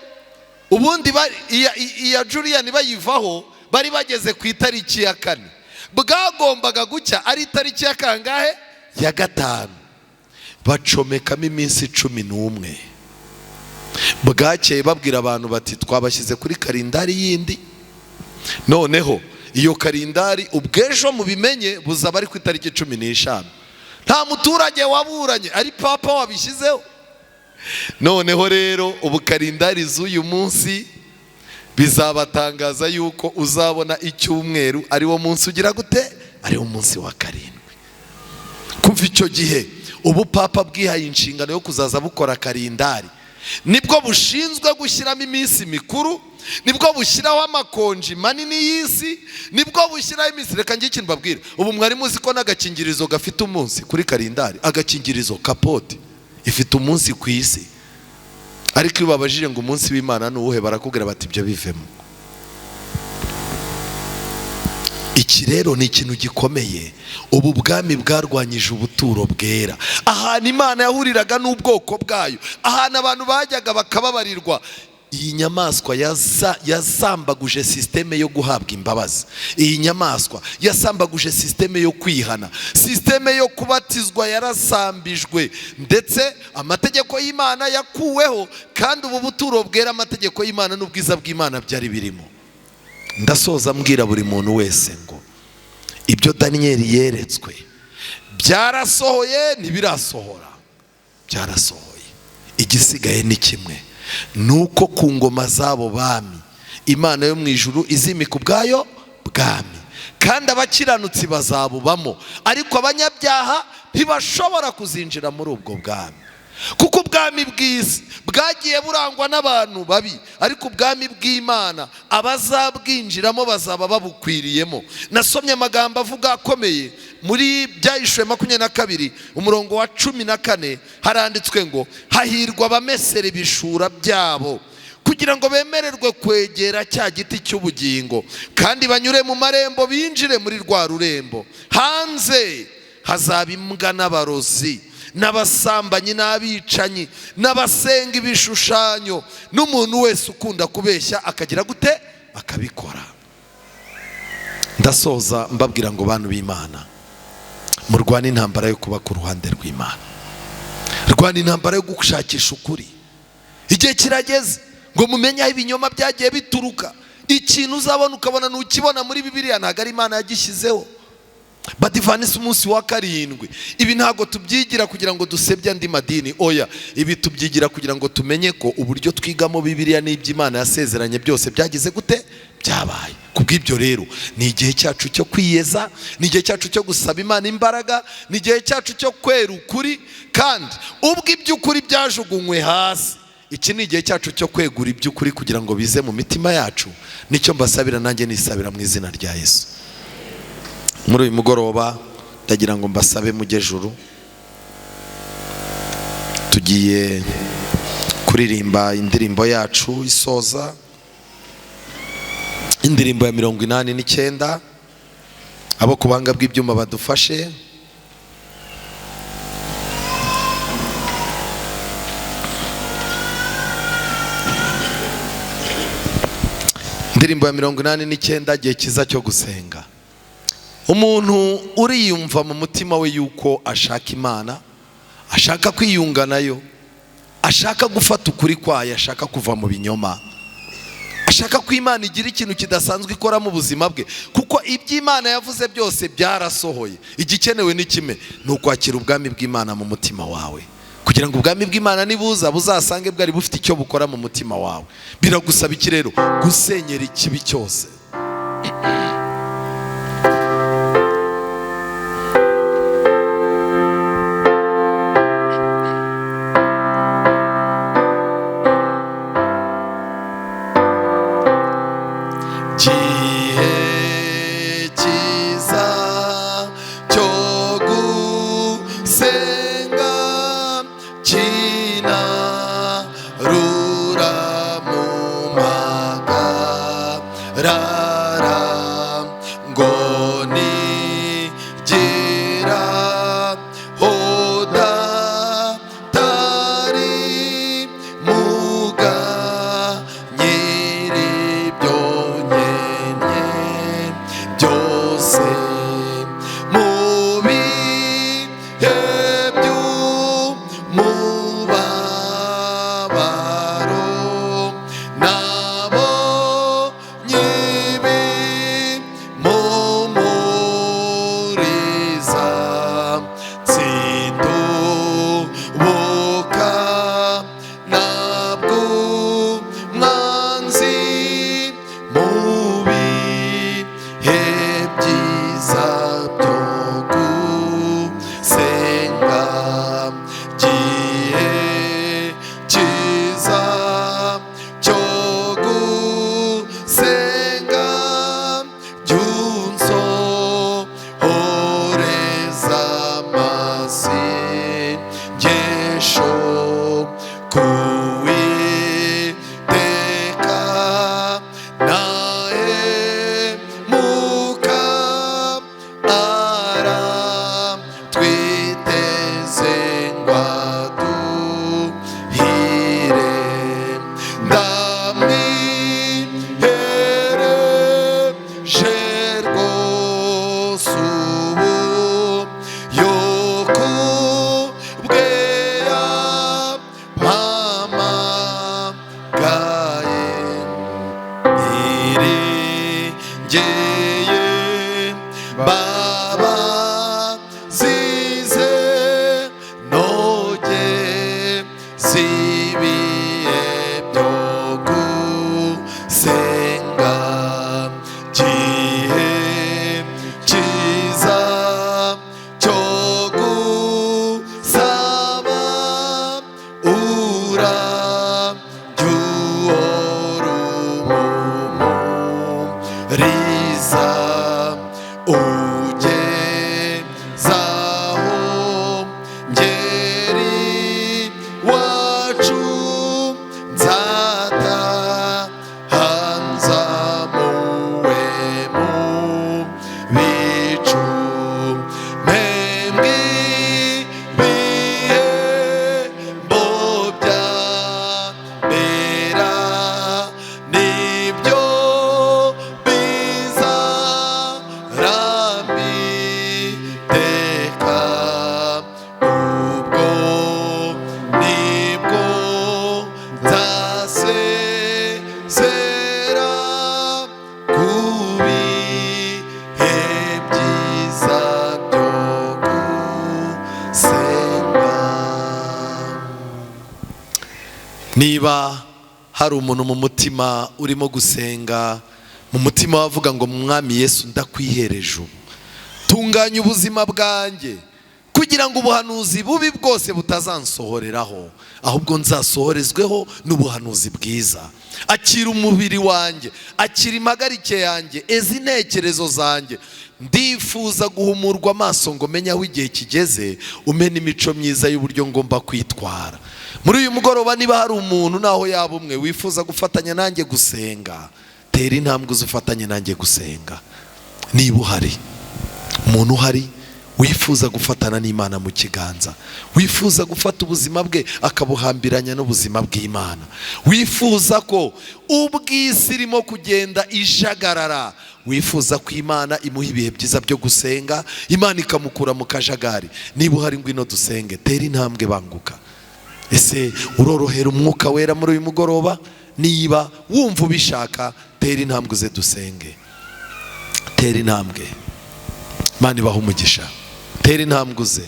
ubundi iya Julian bayivaho bari bageze ku itariki ya 4. Bwagombaga gucya ari itariki ya kangahe? Ya 5. Bacomekamo iminsi 11. Bwakeye babwira abantu bati twabashyize kuri kalendari yindi. Noneho iyo kalendari ubwejo mubimenye buzaba ari ku itariki 15. Nta muturage waburanye, ari papa wabishyizeho. Noneho rero ubu kalendari z'uyu munsi bizabatangaza yuko uzabona icyumweru ari wo munsi ugira gute? Ari wo munsi wa 7. Kuva icyo gihe ubu papa bwihaye inshingano yo kuzaza bukora kalendari. Nibwo bushinzwe gushyiramo iminsi mikuru, nibwo bushyiraho amakonji manini y'isi, nibwo bushyiraho iminsi. Reka ngiye ikintu mbabwira, ubu mwari muzi ko n'agakingirizo gafite umunsi kuri kalendari? Agakingirizo kapote ifite umunsi ku isi. Ariko iyo babajije ngo umunsi w'Imana ni uwuhe, barakubwira bati ibyo bivemo. Iki rero ni ikintu gikomeye. Ubu bwami bwarwanyije ubuturo bwera, ahantu Imana yahuriraga n'ubwoko bwayo, ahantu abantu bajyaga bakababarirwa. Iyi nyamaswa yasambaguje systeme yo guhabwa imbabazi. Iyi nyamaswa yasambaguje systeme yo kwihana, systeme yo kubatizwa yarasambijwe, ndetse amategeko y'Imana yakuweho. Kandi ubu buturo bwera amategeko y'Imana n'ubwiza bw'Imana byari birimo. Ndasoza mbwira buri muntu wese ngo ibyo Daniel yeretswe byarasohoye, ntibirasohora, byarasohoye. Igisigaye ni kimwe, nuko ku ngoma zabo bami Imana yo mu ijuru izimika ubwayo bwami, kandi abakiranutsi bazabubamo, ariko abanyabyaha ntibashobora kuzinjira muri ubwo bwami. Kuko ubwami bw'isi bwagiye burangwa n'abantu babi, ariko ubwami bw'Imana abazabwinjiramo bazaba babukwiriyemo. Nasomye amagambo avuga akomeye muri Byahishuwe 22 umurongo wa 14, haranditswe ngo hahirwa abamesera ibishura byabo kugira ngo bemererwe kwegera cya giti cy'ubugingo, kandi banyure mu marembo binjire muri rwa rurembo. Hanze hazaba imbwa n'abarozi n'abasambanyi n'abicanyi n'abasenga ibishushanyo, n'umuntu wese ukunda kubeshya akagira gute? Akabikora. Ndasoza mbabwira ngo bantu b'Imana, murwane intambara yo kuba ku ruhande rw'Imana, rwana intambara yo gushakisha ukuri. Igihe kirageze ngo mumenye aho ibinyoma byagiye bituruka. Ikintu uzabona ukabona nukibona muri Bibiliya ntabwo ari Imana yagishyizeho. Badivanisi umunsi wa 7. Ibi ntabwo tubyigira kugira ngo dusebye andi madini, oya. Ibi tubyigira kugira ngo tumenye ko uburyo twigamo Bibiliya n'iby'Imana yasezeranye byose byagize gute? Byabaye. Kubw'ibyo rero ni igihe cyacu cyo kwiyeza, ni igihe cyacu cyo gusaba Imana imbaraga, ni igihe cyacu cyo kwera ukuri. Kandi ubwo iby'ukuri byajugunywe hasi, iki ni igihe cyacu cyo kwegura iby'ukuri kugira ngo bize mu mitima yacu. Nicyo mbasabira nanjye nisabira mu izina rya Yesu. Muri uyu mugoroba ndagira ngo mbasabe mujye juru. Tugiye kuririmba indirimbo yacu isoza, indirimbo ya 89. Abo ku buhanga bw'ibyuma badufashe. Indirimbo ya 89, igihe cyiza cyo gusenga. Umuntu uriyumva mu mutima we yuko ashaka Imana, ashaka kwiyunga nayo, ashaka gufata ukuri kwayo, ashaka kuva mu binyoma, ashaka ko Imana igira ikintu kidasanzwe ikora mu buzima bwe, kuko iby'Imana yavuze byose byarasohoye. Igikenewe ni kimwe, ni ukwakira ubwami bw'Imana mu mutima wawe, kugira ngo ubwami bw'Imana nibuza buzasange bwari bufite icyo bukora mu mutima wawe. Biragusaba iki rero? Gusenyera ikibi cyose. Niba hari umuntu mu mutima urimo gusenga, mu mutima wavuga ngo Mwami Yesu ndakwihereje ubu, tunganya ubuzima bwanjye kugira ngo ubuhanuzi bubi bwose butazansohoreraho, ahubwo nzasohorezweho n'ubuhanuzi bwiza. Akira umubiri wanjye, akira impagarike yanjye, eza intekerezo zanjye. Ndifuza guhumurwa amaso ngo menye aho igihe kigeze, umene imico myiza y'uburyo ngomba kwitwara. Muri uyu mugoroba niba hari umuntu naho yaba umwe wifuza gufatanya nanjye gusenga, tera intambwe uzifatanye nanjye gusenga. Niba uhari umuntu uhari wifuza gufatana n'Imana mu kiganza, wifuza gufata ubuzima bwe akabuhambiranya n'ubuzima bw'Imana, wifuza ko ubw'isi irimo kugenda ijagarara, wifuza ko Imana imuha ibihe byiza byo gusenga, Imana ikamukura mu kajagari, niba uhari ngwino dusenge, tera intambwe banguka. Ese urorohera umwuka wera muri uyu mugoroba? Niba wumva ubishaka, tera intambwe uze dusenge. Tera intambwe. Imana ibahe umugisha. Tera intambwe uze.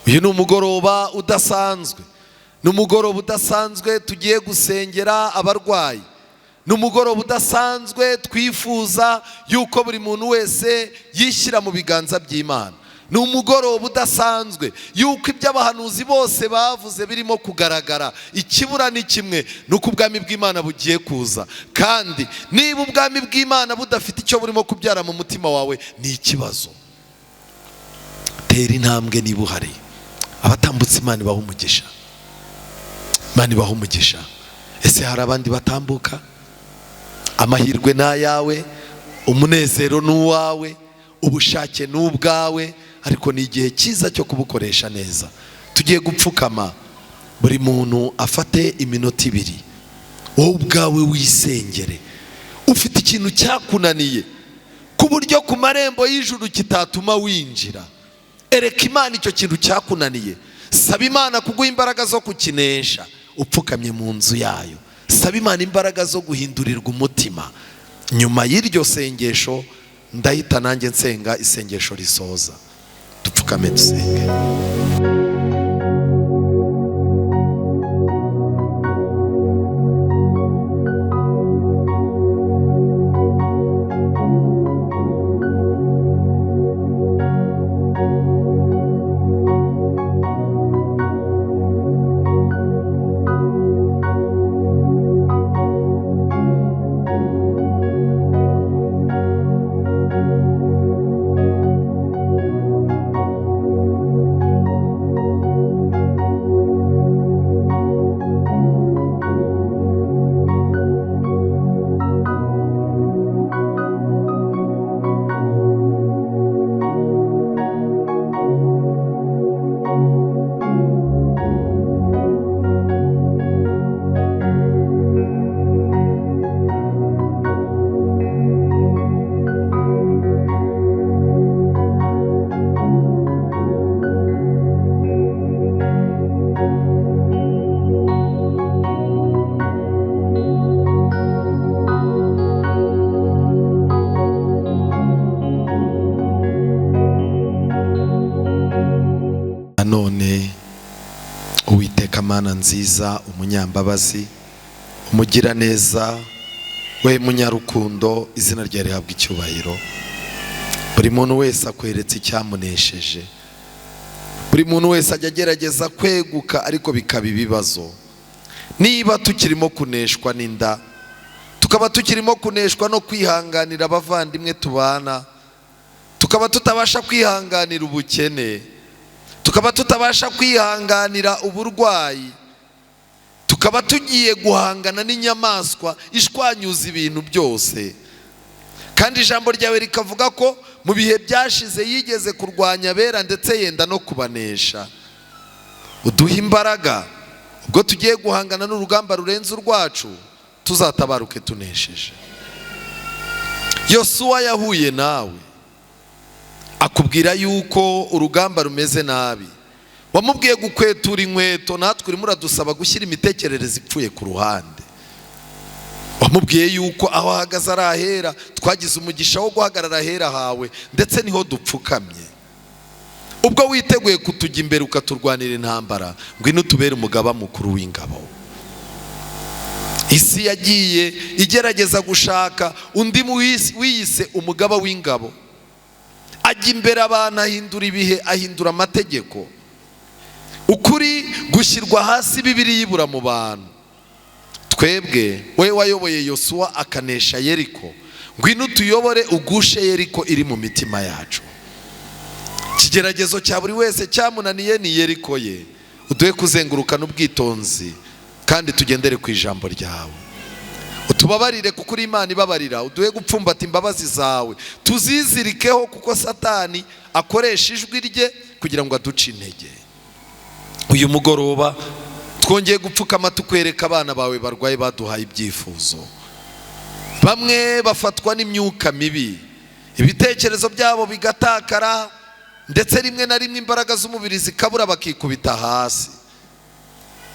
Uyu ni umugoroba udasanzwe, ni umugoroba udasanzwe tugiye gusengera abarwayi, ni umugoroba udasanzwe twifuza yuko buri muntu wese yishyira mu biganza by'Imana. Ni umugoroba udasanzwe yuko ibyo abahanuzi bose bavuze birimo kugaragara. Ikibura ni kimwe, ni uko ubwami bw'Imana bugiye kuza. Kandi niba ubwami bw'Imana budafite icyo burimo kubyara mu mutima wawe, ni ikibazo. Tera intambwe niba uhari. Abatambutse Imana ibaha umugisha. Imana ibaha umugisha. Ese hari abandi batambuka? Amahirwe ni ayawe, umunezero ni uwawe, ubushake ni ubwawe, ariko ni igihe cyiza cyo kubukoresha neza. Tugiye gupfukama, buri muntu afate iminota 2, wowe ubwawe wisengere. Ufite ikintu cyakunaniye ku buryo ku marembo y'ijuru kitatuma winjira, ereka Imana icyo kintu cyakunaniye. Saba Imana kuguha imbaraga zo kukinesha upfukamye mu nzu yayo. Saba Imana imbaraga zo guhindurirwa umutima. Nyuma y'iryo sengesho ndahita nanjye nsenga isengesho risoza. Dupfukame dusenge. None Uwiteka Mana nziza, umunyambabazi, umugiraneza, we munyarukundo, izina ryawe rihabwa icyubahiro. Buri muntu wese akweretse icyamunesheje. Buri muntu wese ajya agerageza kweguka ariko bikaba ibibazo. Niba tukirimo kuneshwa n'inda, tukaba tukirimo kuneshwa no kwihanganira abavandimwe tubana, tukaba tutabasha kwihanganira ubukene, tukaba tutabasha kwihanganira uburwayi, tukaba tugiye guhangana n'inyamaswa ishwanyuza ibintu byose. Kandi ijambo ryawe rikavuga ko mu bihe byashize yigeze kurwanya abera ndetse yenda no kubanesha. Uduha imbaraga ubwo tugiye guhangana n'urugamba rurenze urwacu, tuzatabaruke tunesheje. Yosuwa yahuye nawe akubwira yuko urugamba rumeze nabi, wamubwiye gukwetura inkweto, natwe urimo uradusaba gushyira imitekerereze ipfuye ku ruhande. Wamubwiye yuko aho ahagaze ari ahera, twagize umugisha wo guhagarara ahera hawe, ndetse niho dupfukamye. Ubwo witeguye kutujya imbere ukaturwanira intambara, ngwino utubere umugaba mukuru w'ingabo. Isi yagiye igerageza gushaka undi wiyise umugaba w'ingabo, ajya imbere abantu, ahindura ibihe, ahindura amategeko. Ukuri gushyirwa hasi, Bibiliya ibura mu bantu. Twebwe, we wayoboye Yosuwa akanesha Yeriko, ngwino utuyobore, ugushe Yeriko iri mu mitima yacu. Ikigeragezo cya buri wese cyamunaniye ni Yeriko ye. Uduhe kuzengurukana ubwitonzi kandi tugendere ku ijambo ryawe. Utubabarire kuko uri Imana ibabarira. Uduhe gupfumbata imbabazi zawe, tuzizirikeho, kuko Satani akoresha ijwi rye kugira ngo aduce intege. Uyu mugoroba twongeye gupfukama tukwereka abana bawe barwaye baduhaye ibyifuzo. Bamwe bafatwa n'imyuka mibi, ibitekerezo byabo bigatakara, ndetse rimwe na rimwe imbaraga z'umubiri zikabura, bakikubita hasi.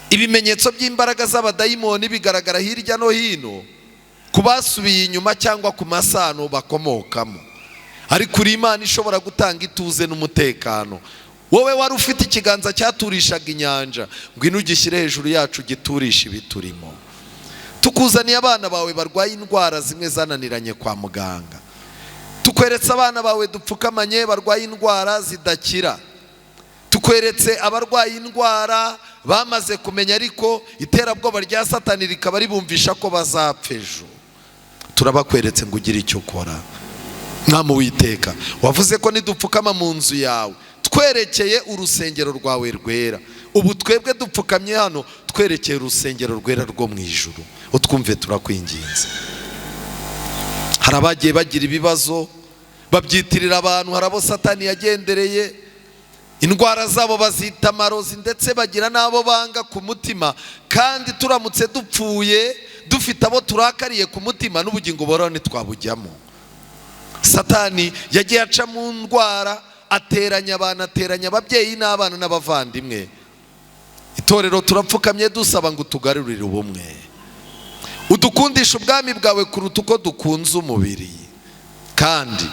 Ibimenyetso by'imbaraga z'abadayimoni bigaragara hirya no hino ku basubiye inyuma cyangwa ku masano bakomokamo. Ariko uri Imana ishobora gutanga ituze n'umutekano. Wowe wari ufite ikiganza cyaturishaga inyanja, ngwino ugishyire hejuru yacu, giturisha ibiturimo. Tukuzaniye abana bawe barwaye indwara zimwe zananiranye kwa muganga. Tukweretse abana bawe dupfukamanye barwaye indwara zidakira. Tukweretse abarwaye indwara bamaze kumenya, ariko iterabwoba rya Satani rikaba ribumvisha ko bazapfa ejo. Turabakweretse ngo ugire icyo ukora. Mwami Uwiteka, wavuze ko nidupfukama mu nzu yawe twerekeye urusengero rwawe rwera. Ubu twebwe dupfukamye hano twerekeye urusengero rwera rwo mu ijuru, utwumve, turakwinginze. Hari abagiye bagira ibibazo babyitirira abantu, hari abo Satani yagendereye, indwara zabo bazita amarozi, ndetse bagira n'abo banga ku mutima. Kandi turamutse dupfuye dufite abo turakariye ku mutima, n'ubugingo buhoraho ntitwabujyamo. Satani yagiye aca mu ndwara, ateranya abantu, ateranya ababyeyi n'abana n'abavandimwe. Itorero turapfukamye dusaba ngo utugarurire ubumwe, udukundishe ubwami bwawe kuruta uko dukunze umubiri. Kandi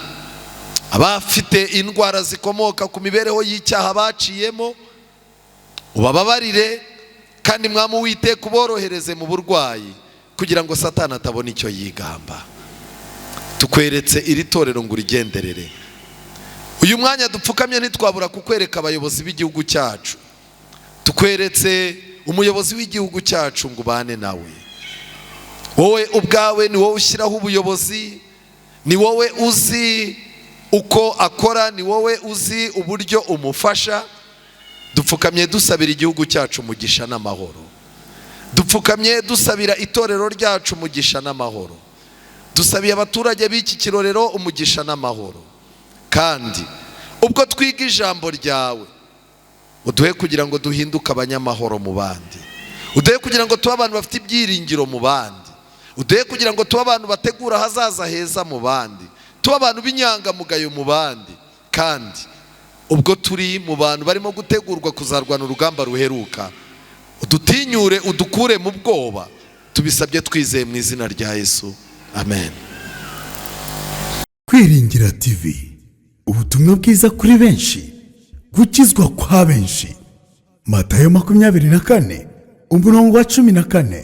abafite indwara zikomoka ku mibereho y'icyaha baciyemo, ubababarire, kandi Mwami Uwiteka, uborohereze mu burwayi kugira ngo Satani atabona icyo yigamba. Tukweretse iri torero ngo urigenderere. Uyu mwanya dupfukamye ntitwabura kukwereka abayobozi b'igihugu cyacu. Tukweretse umuyobozi w'igihugu cyacu ngo ubane nawe. Wowe ubwawe ni wowe ushyiraho ubuyobozi, ni wowe uzi uko akora, ni wowe uzi uburyo umufasha. Dupfukamye dusabira igihugu cyacu umugisha n'amahoro. Dupfukamye dusabira itorero ryacu umugisha n'amahoro. Dusabiye abaturage b'iki kirorero umugisha n'amahoro. Kandi ubwo twiga ijambo ryawe, uduhe kugira ngo duhinduke abanyamahoro mu bandi, uduhe kugira ngo tube abantu bafite ibyiringiro mu bandi, uduhe kugira ngo tube abantu bategura ahazaza heza mu bandi, tube abantu b'inyangamugayo mu bandi. Kandi ubwo turi mu bantu barimo gutegurwa kuzarwana urugamba ruheruka, udutinyure, udukure mu bwoba. Tubisabye twizeye mu izina rya Yesu, amen. Kwiringira TV, ubutumwa bwiza kuri benshi, gukizwa kwa benshi. Matayo 24 umurongo wa 14.